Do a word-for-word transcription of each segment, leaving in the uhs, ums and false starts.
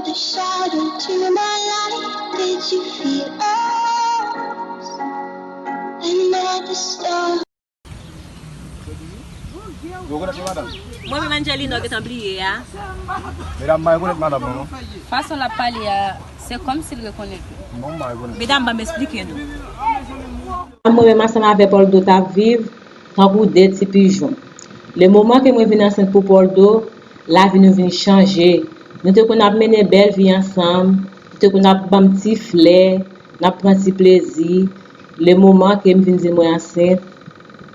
A shadow to my light, did you feel us? Another star. Yo konèt li, madanm? Mwen menm Angelina, w gentan bliye a. Medam, m pa rekonèt madanm nan, non. Fason l ap pale a, se kòmsi l rekonèt ou. Non, m pa rekonèt. Medam, ban m esplike nou. Mwen menm ansanm avè Poldo t ap viv tankou de ti pijon. Le moman ke mwen vin ansent pou Poldo, lavi nou vin chanje. Nou te konn ap mennen bèl vi ansanm, nou te konn ap ban m ti flè, n ap pran ti plezi. Le moman ke m vin di mwen ansent,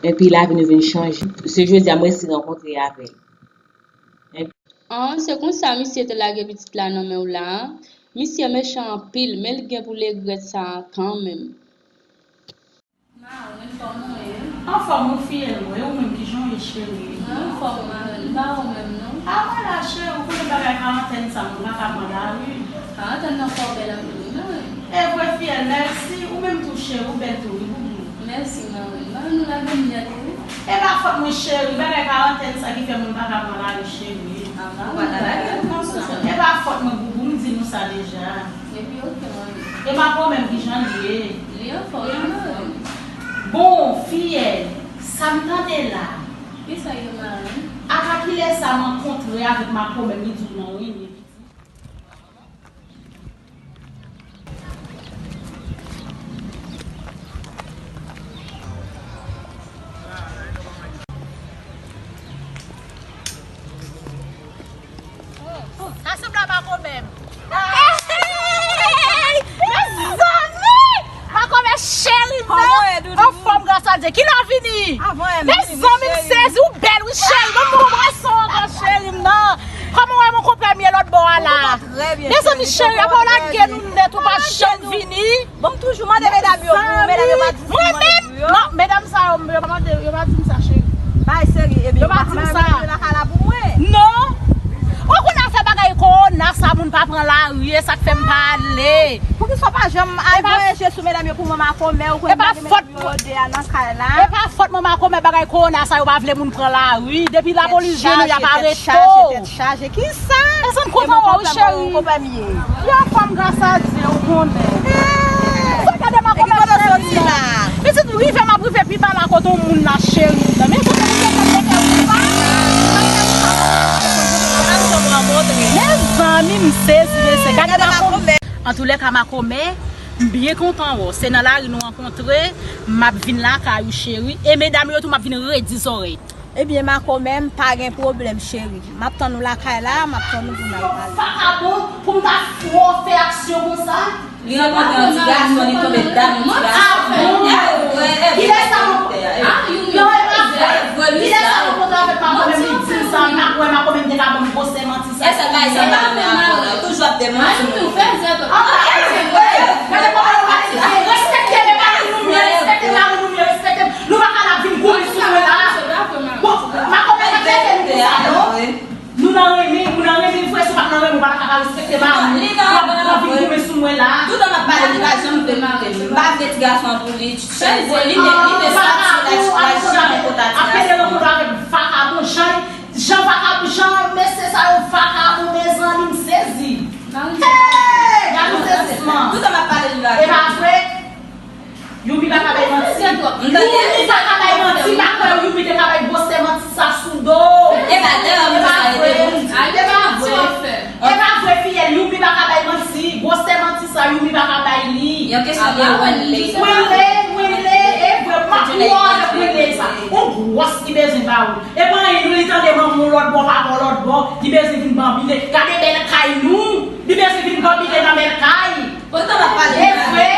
epi lavi nou vin chanje. Se jodi a m resi rankontre avè l. An, se konsa misye te lage pitit la nan men w la a? Misye mechan anpil, men l gen pou l regrèt sa a kanmenm. Marenn, kòman w ye? Anfòm wi fiyèl mwen, e ou menm kijan w ye cheri? Mwen anfòm marenn, m pa wè w menm non. A mwen la cheri, ou konnen bagay karantèn sa moun pa ka pran lari. Karantèn nan fè w bèl anpil wi marenn. E vre fiyèl, mèsi, ou menm tou cheri, ou bèl tou wi bouboum. Mèsi marenn, marenn ou lage m nèt wi. E pa fòt mwen cheri, bagay karantèn sa ki fè moun pa ka pran lari cheri. A marenn, ou pa ta lage m konsa. E pa fòt mwen bouboum, m di nou sa deja. Epi oke marenn. E makomè m kijan l ye? Li anfòm wi marenn. Bon, fiyèl, sa m tande la. Kisa ye marenn? Apa kilè sa m rankontre avèk makomè m li di w nan renmen pitit? Sa sanble a makomè m. Hey! Mezanmi! Makomè cheri m nan! Anfòm gras a Dye. Kilè w vini? Mezanmi m sezi, ou bèl wi cheri. Ban m pran yon bwèson ankò cheri m nan. Kòman w wè mon konpè m ye lòt bò a la? Mezanmi cheri, apa w lage nou nèt, ou pa janm vini? Bon, m toujou mande medam yo pou ou, medam yo pa di mwen menm. Non, medam sa yo, yo pa mande, yo pa di m sa, cheri. Bay seri, ebyen, yo pa di m sa. Yo lakay la pou mwen. Non. Ou konn afè bagay kowona sa, moun pa pran lari, e sa k fè m pa ale. Poukisa w pa janm al voye je sou medam yo pou mwen makomè, ou konn bagay medam yo de a nan kay la. E pa fòt mwen makomè, bagay kowona sa, yo pa vle moun pran lari. Depi lapolis jwenn ou, y ap arete w. Tèt chaje, tèt chaje, tèt chaje. Kisa? Mezanmi, kontan wè w, cheri. Konpè m ye. Yo, fanm gras a Dye, ou konnen. Sa gade makomè cheri a. Pitit rive, m ap rive pi ba la kote yon moun la cheri. Men kote moun gen tèt ou pa. Mezanmi, m sezi, mesye. Gade makomè. Antoulèka, makomè, m byen kontan wè w. Se nan lari nou rankontre, m ap vin lakay ou, cheri. E medam yo tou, m ap vin redi zòrèy. Ebyen, makomè, m pa gen pwoblèm, cheri. M ap tann ou lakay la, m ap tann ou pou n al pale. Vakabon, pou m ta fè aksyon konsa? Li rankontre yon ti gason, li tonbe dam yon ti gason. Ah bon? Kilè sa rankontre? Non, e pa vre. Kilè sa rankontre avèk makomè m, li di m sa, m pa kwè makomè m te ka ban m gwosè manti sa. E sa bagay sa m pa renmen ankò la. Toujou ap demanti moun. Ah, e vre. Gade kòman yo pale. Respekte mari nou, men respekte mari nou, men respekte. Nou pa ka la vin goumen sou mwen la. Bon, makomè pa trete nou konsa non. Nou nan renmen, nou nan renmen vre, si w pa t nan renmen, ou pa ta ka pa respekte mari w. Li nan renmen vre. Vin goumen sou mwen la. Toutan m ap pale, li pa janm vle koute m. M pa vle ti gason an pou li. Chèze, li te, li te soti la, la janm kote ti gason. Ap pede rankontre avèk vakabon, jan, jan vakabon, jan mesye sa yo vakabon, mezanmi, m sezi. Hey, gade sezisman. Toutan m ap pale, li pa vle. E pa vre? Youmi pa ka bay manti. Youmi pa ka bay manti, pa kwè Youmi te ka bay gwosè manti sa sou do. E pa dèyè moun sa rete pou m di. E pa vre. E pa vre, fiyèl, Youmi pa ka bay manti. Gwosè manti sa, Youmi pa ka bay li. Yon kesyon de Wenley. Wenley, Wenley, e vre, m ap pran avèk Wenley sa. On gwòs ki bezwen ba ou. E pa anyen, nou li tande manman w lòt bò, papa w lòt bò, li bezwen vin banbile. Gade bèl kay nou, li bezwen vin banbile nan bèl kay. Kontan m ap pale. E vre.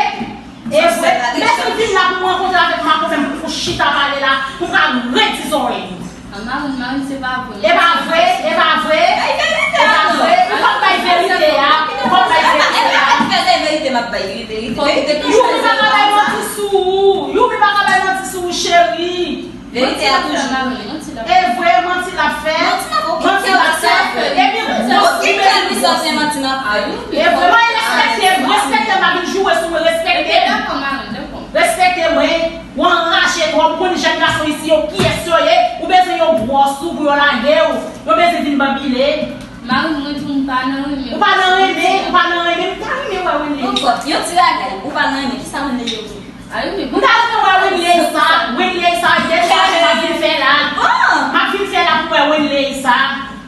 E vre, lè sou vin la pou m rankontre avèk makomè m pou chita pale la, pou m ka redi zòrèy li. Marenn, marenn, se pa vre. E pa vre, e pa vre. E pa vre, ou p ap bay verite a, ou p ap bay verite a. E pa, e pa fè se verite m ap bay, wi, verite. Youmi pa ka bay manti sou ou, Youmi pa ka bay manti sou ou, cheri. Verite a toujou. E vre, manti l ap fè. Manti l ap fè. Epi gwòs ki bèl. E vre, mwen respekte, respekte, pa vin joure sou mwen, respekte. Respekte mwen. Ou anraje twòp, ou konn jèn gason isi yo kiyès yo ye. Ou bezwen yo gwòs ou pou yo lage w. Yo bezwen vin banbile. Mari mwen di m pa nan renmen. Ou pa nan renmen, ou pa nan renmen, m ta renmen wè Wenley. Yon ti bagay, ou pa nan renmen, kisa Wenley ye pou ou? Ay, wi, m ta renmen wè Wenley sa, Wenley sa, deja m ap vin fè la. M ap vin fè la pou wè Wenley sa.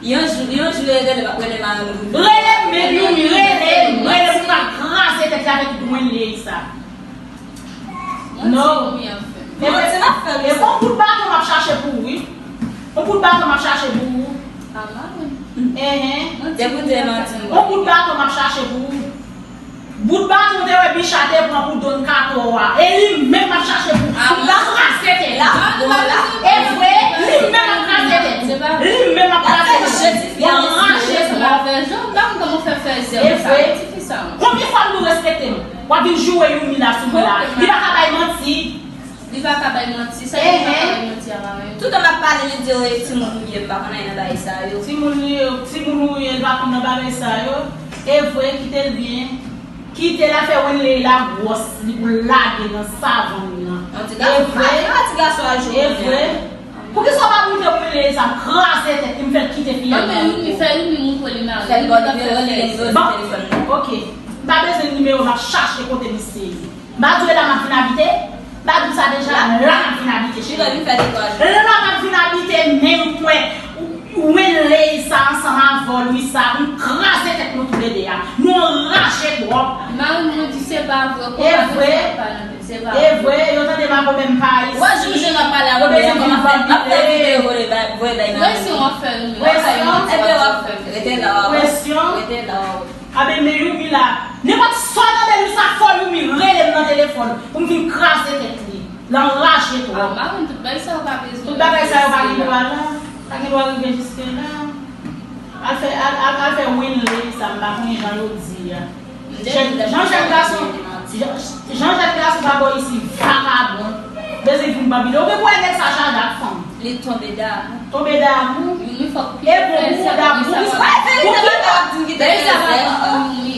Yon jou, yon jou, rele, rele mari mwen. Rele m menm, Youmi, rele m, rele m, m ap kraze tèt la avèk Wenley sa. Non. Manti m ap fè. E bon, yon bout baton m ap chache pou ou, wi. Yon bout baton m ap chache pou ou. Enhen. Yon bout baton m ap chache pou ou. Bout baton te wè Bicha te pran pou Don Kato a. E li menm m ap chache pou ou. M ap kraze tèt la. E vre, li menm m ap kraze tèt. Li menm m ap kraze tèt. Bon, raje twòp. E vre. Konbyen fwa m di w respekte m? W ap vin joure Youmi la sou mwen la. Li pa ka bay manti. Li pa ka bay manti. Sa li pa ka bay manti a mari m. Toutan m ap pale, li di, "Wi, timoun ou ye, m pa konn anyen nan bagay sa yo." Timoun li, timoun ou ye, li pa konn nan bagay sa yo. E vre, kite l byen. Kite l, afè Wenley la gwòs, li pou lage nan savann nan. E vre, e vre. Poukisa w pa montre mwen Wenley sa, m kraze tèt li, m fè l kite fi a nan men ou. Fè l bò, li vle rele, li vle telefòn nan. Ok. M pa bezwen nimewo, m ap chache kote misye ye. M pa di w e la m ap vin abite? M pa di w sa deja? La m ap vin abite, cheri. La m ap vin abite, men m kwè Wenley sa ansanm avè w, Louisa, nou kraze tèt nou toulede a. Nou anraje twòp. Mari mwen di se pa vre, e vre, e vre, yo tande makomè m pa isi. Wè, jounjoun ap pale avè m, kòman fè, ap fè videyo voye bay, voye bay mari mwen. Presyon w ap fè nou, presyon, rete la, rete la. Abe, men Youmi la. Nenpòt sa w tande Louisa fò Youmi rele m nan telefòn pou m vin kraze tèt li. L anraje twòp. Tout bagay sa yo pa gen dwa la. Pa gen dwa rive jiske la. Al fè, al, al, al fè Wenley sa, m pa konnen jan yo di a. Jan, jan jèn gason, jan, jan jèn gason pa bò isi, vakabon. Bezwen vin banbile. Ou gen pou wè nèg sa chaje ak fanm. Li tonbe damou. Tonbe damou. Youmi fòk. E bon, pou damou. Pou ki, pou ki, pou ki,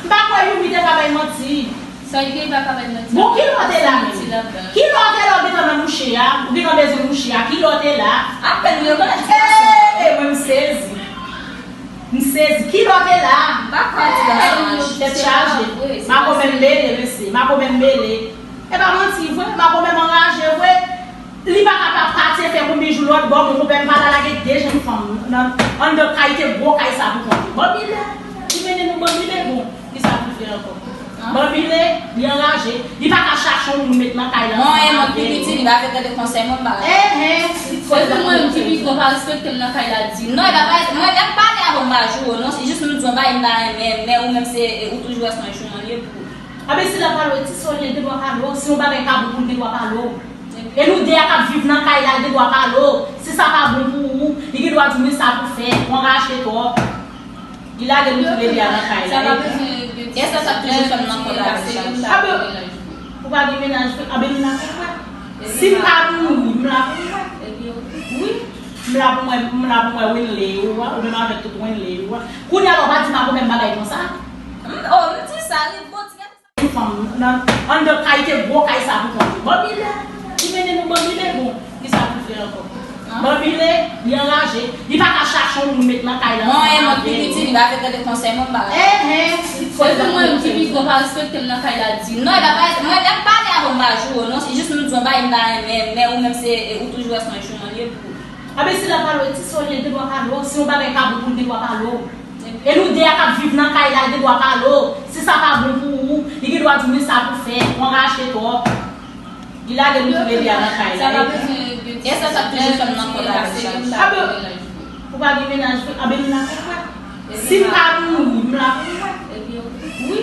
m pa kwè Youmi te ka bay manti. Sa li gen, li pa ka bay manti. Bon, kilè w te la menm? Kilè w te la, ou gentan nan mouche a? Ou gentan bezwen mouche a? Kilè w te la? Apèn m rekonèt ti gason an. E, e, mwen m sezi. M sezi. Kilè w te la? M pa kwè ti gason an. Tèt chaje. Makomè m mele, mesye. Makomè m mele. E pa manti vre, makomè m anraje vre. Li pa ka pa pati e fè konbyen jou lòt bò, bon, konpè m pa la lage de jèn fanm nan anndan kay te gwo kay sa pou kont li. Banbile, li mennen nou banbile, bon, kisa pou l fè ankò? Banbile, li anraje, li pa ka chache yon moun met nan kay la ansanm avè l. Mwen, mwen pi piti, li pa vle tande konsèy mwen, m pa la. Enhen. Se pou mwen, m ki pi gran, pa respekte m nan kay la, di. Non, e pa, pa, mwen, lè m pale avè w, m pa joure w, non, se jis m di w yon bagay m pa renmen, men ou menm se, ou toujou wè se yon jouman li ye pou ou. Anben, si l ap pale w, ti sòl li, l gen dwa pale w. Si yon bagay pa bon pou l, l gen dwa pale w. E nou de a k ap viv nan kay la, l gen dwa pale w. Si sa pa bon pou ou, li gen dwa di w men sa pou fè, w anraje twòp. Li lage nou toulede a nan kay la. E sa k ap toujou fè m nan kòlè avèk Chacha. Anben, ou pa gen mennaj vre? Anben, m la pou m wè. Si m pa mouri, m la pou m wè. Wi. M la pou m wè, m la pou m wè Wenley ou a, ou menm avèk tout Wenley ou a. Kounye a la, w pa di m a konbyen bagay konsa. M, oh, m di sa, li bon, ti gade sa. Yon fanm nan, anndan kay te gwo kay sa pou kont li. Banbile, li mennen nou banbile, bon, kisa pou l fè ankò? Banbile, li anraje, li pa ka chache yon moun met nan kay la ansanm avè l. Mwen, mwen pi piti, li pa vle tande konsèy mwen, m pa la. Enhen. Se pou mwen, m ki pi gran, pa respekte m nan kay la, di. Non, e pa, pa, mwen, lè m pale avè w, m pa joure w, non, se jis m di w yon bagay m pa renmen, men ou menm se, ou toujou wè se yon jouman li ye pou ou. Anben, si l ap pale w, ti sòl li, l gen dwa pale w, si yon bagay pa bon pou l, l gen dwa pale w. E nou de a k ap viv nan kay la, l gen dwa pale w. Si sa pa bon pou ou, li gen dwa di w men sa pou fè, w anraje twòp. Li lage nou toulede a nan kay la. E sa k ap toujou fè m nan kòlè avèk Chacha. Anben, ou pa gen mennaj vre? Anben, m la pou m wè. Si m pa mouri, m la pou m wè. Wi,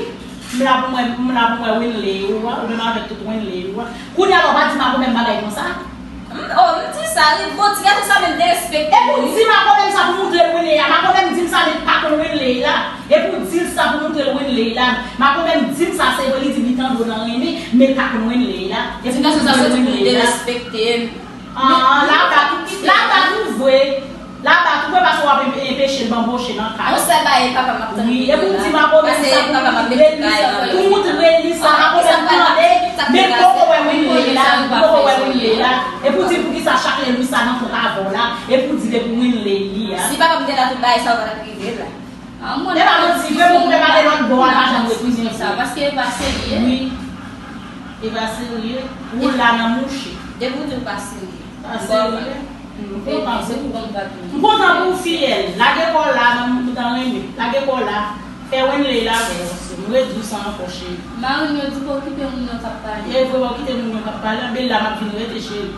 m la pou m wè, m la pou m wè Wenley ou a, ou menm avèk tout Wenley ou a. Kounye a la, w pa di m a konbyen bagay konsa. M, oh, m di sa, li bon, ti gason sa menm derespekte. E pou di makomè m sa pou montre l Wenley a. Makomè m di m sa, men l pa konn Wenley la. E pou di l sa pou montre l Wenley la. Makomè m di m sa, se vre, li di m li tande w nan renmen, men l pa konn Wenley la. E pou montre l Wenley la. Ti gason sa soti pou l derespekte m. Ah, labat ou, labat ou vre. Labat ou vre paske w ap en-, enpeche l banboche nan kay. Yon sèl bagay papa m ap tande. Wi, e pou di makomè sa pou montre l Louisa, pou montre l Louisa, makomè m tande, men poko wè Wenley la, poko wè Wenley la. E pou di poukisa chak lè Louisa nan kont avè w la, e pou di depi Wenley li a. Si papa m te la tout Bagay sa yo pa t ap rive la. Ah, mwen, e pa manti vre, moun te pale lòt bò a, pa janm refize sa, paske e pa serye. Wi. E pa serye. Ou la nan mouche. Depi w di w pa serye. Pa serye. M kontan pou ou. M kontan pou ou, fiyèl. Lage kò w la, nan moun ki ta renmen. Lage kò w la. Fè Wenley la, vè. M ret di w sa ankò, cheri. Marenn yo di pou w kite moun nan k ap pale. E vre, w kite moun nan k ap pale. Anben la, m ap vin rete, cheri.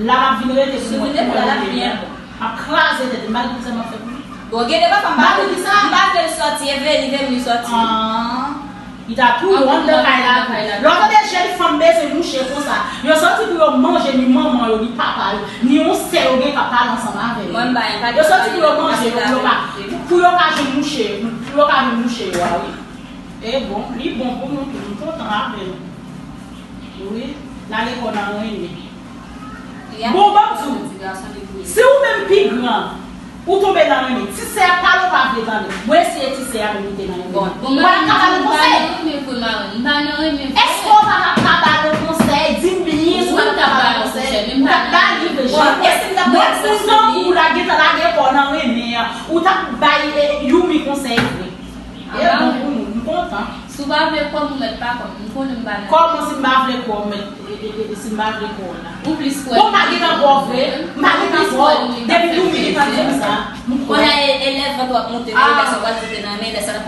La, m ap vin rete pou mwen, pou mwen, Wenley la. M ap kraze tèt, m pa gen kisa m ap fè pou li. Bon, gen de pafwa m pa vle, m pa vle l sòti, e vle li, vle li sòti. Ah, li ta tou anndan kay la. Lè w tande jèn fanm bezwen mouche konsa, yo sòti pou yo manje, ni manman yo, ni papa yo, ni yon sè yo gen k ap pale ansanm avè yo. Yo sòti pou yo manje yo, pou yo ka, pou yo ka jwenn mouche, pou yo ka jwenn mouche yo a, wi. E bon, li bon pou nou tou, m kontan avè l. Wi, lage kò nan renmen. Bon, ban m di w, si ou menm pi gran, ou tonbe nan renmen, ti sè a pale w pa vle tande. Mwen eseye ti sè a menm li te nan renmen. Bon, bon, mwen pa ka ba l konsèy. Èske w pa ta ka ba l konsèy? Di m byen si w pa ta ka ba l konsèy. Ou t ap ba li vre, jan mwen, mwen, mwen, ou la gentan lage kò w nan renmen an, ou t ap bay, eh, Youmi konsèy vre. E bon pou nou, m kontan. Si w pa vle kò m, ou mèt pa kò m. M konnen m pa nan. Kòman si m pa vle kò m, mèt, e, e, e, si m pa vle kò w la? Ou plis kwè. Bon, m pa gentan kò vre. M pa gentan kò. Depi Youmi gentan di m sa, m kwè. Kounye a, e, e lè vant w ap monte, lè sa w ap di te nan men, lè sa l ap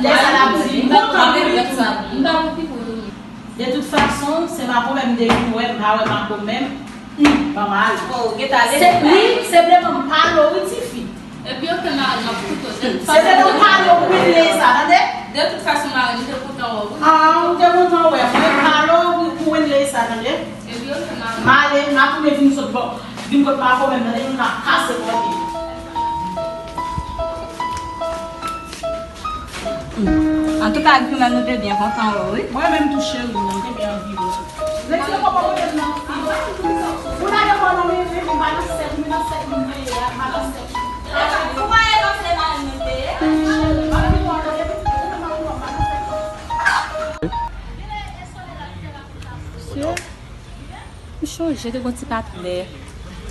di. M kontan pou li tou. M pa pou ki pou Youmi. De tout fason, se pa pwoblèm de Youmi, wè, m pa wè Marco menm. Hmm, pa mal. Oh, ou gentan ale. Se, wi, se vle ban m pale w, wi, tifi. Epi oke, marenn, m ap koute w. Se te pou pale w pou Wenley sa, tande? De tout fason, marenn, m te kontan wè w, wi. Ah, ou te kontan wè mwen, pale w pou, pou Wenley sa, tande? Epi oke, marenn. M ale, m ap tounen vin sot bò, vin kot Marco menm, tande, m ka kase kò li. Antouka, Guy, nou te byen kontan wè w, wi. Mwen menm tou, cheri, m te byen anvi wè w. Leti yo poko mwen menm nan. Ou lage kò nan men, men, men, pa nan sèt, men nan sèt moun te ye a, pa nan sèt. Ou pa ye nan sèt moun te ye. Sye. M chonje te gon ti patnè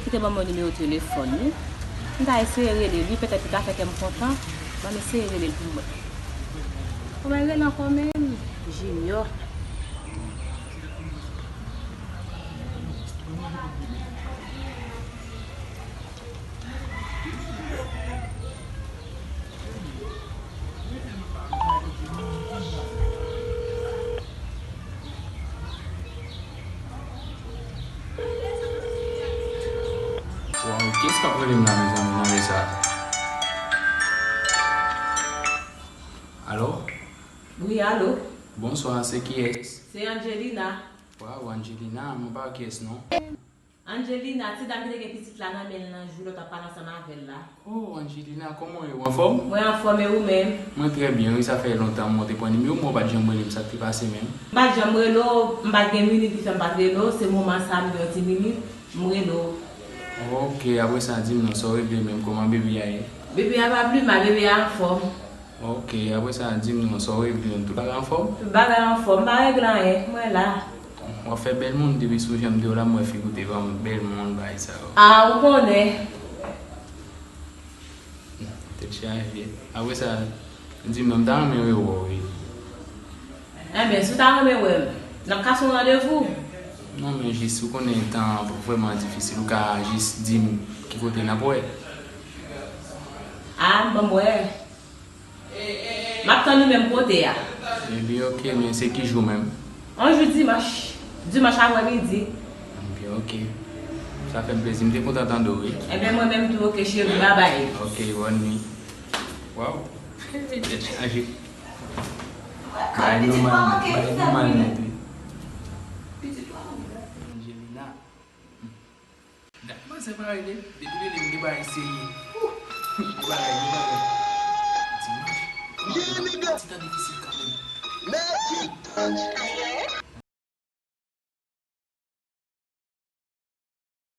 ki te ban mwen nimewo telefòn li. M ta eseye rele li, petèt li ta fè kè m kontan. Ban m eseye rele l pou m wè. Kòman l rele ankò menm? Junior. Waw, kiyès k ap rele m la, mezanmi, nan lè sa? Alo? Wi, alo. Bonswa, se kiyès? Se Angelina. Waw, Angelina, mwen pa wè kiyès non. Angelina, ti dam ki te gen pitit la nan men l nan jou lè w t ap pale ansanm avè l la. Oh, Angelina, kòman w ye? Ou anfòm? Mwen anfòm, e ou menm? Mwen trè byen, wi, sa fè lontan mwen te pran nimewo w, mwen pa t janm rele m, sa k te pase menm? M pa t janm rele w, m pa t gen minit ki fè m pa t rele w, se moman sa m gen yon ti minit, m rele w. Ok, apre sa, di m non, sa w regle menm, kòman bebe a ye? Bebe a pa pli mal, bebe a anfòm. Ok, apre sa, di m non, sa w regle menm, tout bagay anfòm? Tout bagay anfòm, m pa regle anyen, mwen la. W ap fè bèl moun depi sou jan m te w la, m wè figi w te vrèman bèl moun, bagay sa yo. A, ou konnen. Tèt chaje. Apre sa, di m non, m ta renmen rewè w, wi. Enben, si w ta renmen wè m, n ap kase yon randevou? Non, men jis, ou konnen tan an vrèman difisil, ou ka jis di m ki kote n ap wè. A, ban m wè. M ap tann ou menm kote a. Ebyen, ok, men se ki jou menm? On jou dimanch. Dimanch aprè midi. Ebyen, ok. Sa fè m plezi. M te kontan tande w, wi. Ebyen, mwen menm tou, ok, cheri, babay. Ok, bòn nwi. Waw. Tèt chaje. Bay nòmal nèt, bay nòmal nèt, wi. Angelina. Dat manzè pa rele, depi li rele m, gen bagay serye. Ouh! Gen bagay, gen bagay. Dimanch. Kòman pou ti tan difisil kanmenm.